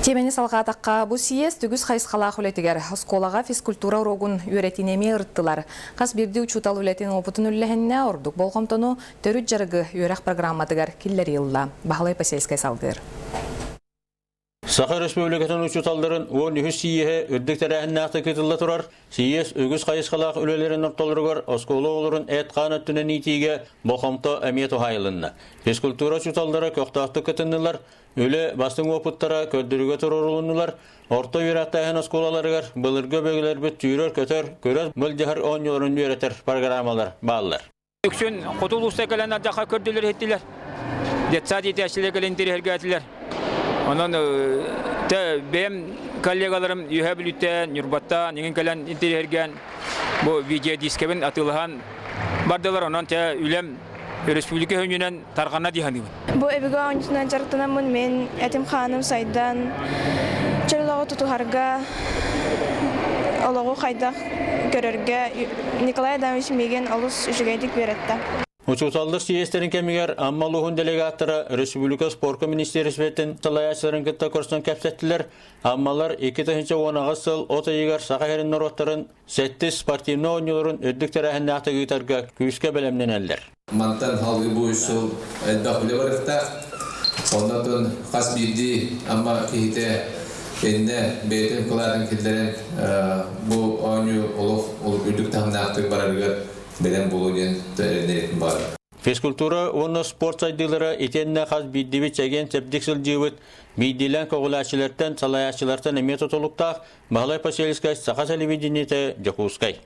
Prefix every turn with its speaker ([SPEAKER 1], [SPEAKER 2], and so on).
[SPEAKER 1] Тиэмэни салҕаатахха, бу сийиэс үгүс хайысхалаах үлэтигэр оскуолаҕа физкультура уруогун үөрэтиини эмиэ ырыттылар. Хас биирдии учуутал үлэтин уопутун үллэһиннэ, ордук болҕомтону төрүт дьарыгы үөрэх программатыгар киллэрии ылла. Баһылай Посельскай салгыыр.
[SPEAKER 2] Саха Республикатын учууталларын 13 сийиэһэ үрдүк тэрээһиннээхтик ыытылла турар. Сийиэс үгүс хайысхалаах үлэлэрин ортолоругар оскуола оҕолорун эт-хаан өттүнэн иитиигэ болҕомто эмиэ туһаайылынна. Физкультура учууталлара көхтөөхтүк кытыннылар, үлэ бастыҥ уопуттара көрдөрүүгэ туруорулуннулар. Орто үөрэхтээһин оскуолаларыгар былыргы өбүгэлэрбит сүүрэр-көтөр, көрөр былдьаһар оонньууларын үөрэтэр программалар бааллар.
[SPEAKER 3] Үксүн хоту улууста кэлэн ардахха көрдүлэр иһиттилэр. Детсад иитээччилэр кэлэн интэриэһиргээтилэр. Онон тэ бэйэм коллегаларым Үөһээ Бүлүүттэн, Ньурбаттан иҥин кэлэн интэриэһиргээн бу видеодискэбин атыылаһан бардылар. Онон тэ үлэм республика өҥүнэн тарҕанна дии саныыбын.
[SPEAKER 4] Бу өбүгэ оонньуутунан дьарыктанаммын мин этим-хааным сайдан, чөл олоҕу тутуһарга, олоҕу хайдах көрөргө Николай Адамович миигин олус үчүгэйдик үөрэттэ.
[SPEAKER 2] Учууталлар сийиэстэрин кэмигэр Амма улууһун делегаттара республика спорка министиэристибэтин салайааччыларын кытта көрсөн кэпсэттилэр. Аммалар 2018 сыл от ыйыгар Саха сирин норуоттарын сэттис спортивнай оонньууларын үрдүк тэрээһиннээхтик ыытарга күүскэ бэлэмнэнэллэр.
[SPEAKER 5] Мантан салгыы бу үс сыл элбэх үлэ барыахтаах. Оннотон хас биирдии Амма киһитэ иннэ бэйэтин кылаатын киллэрэн бу оонньуу олох үрдүк таһымнаахтык барарыгар бэлэм буолуо диэн эрэнэбит баар.
[SPEAKER 2] Физкультура уонна спорт сайдыылара итиэннэ хас биирдибит чэгиэн-чэбдик сылдьыыбыт биирдиилээн көҕүлээччилэртэн, салайааччылартан эмиэ тутулуктаах Баһылай Посельскай, Саха телевидениетэ, Дьокуускай.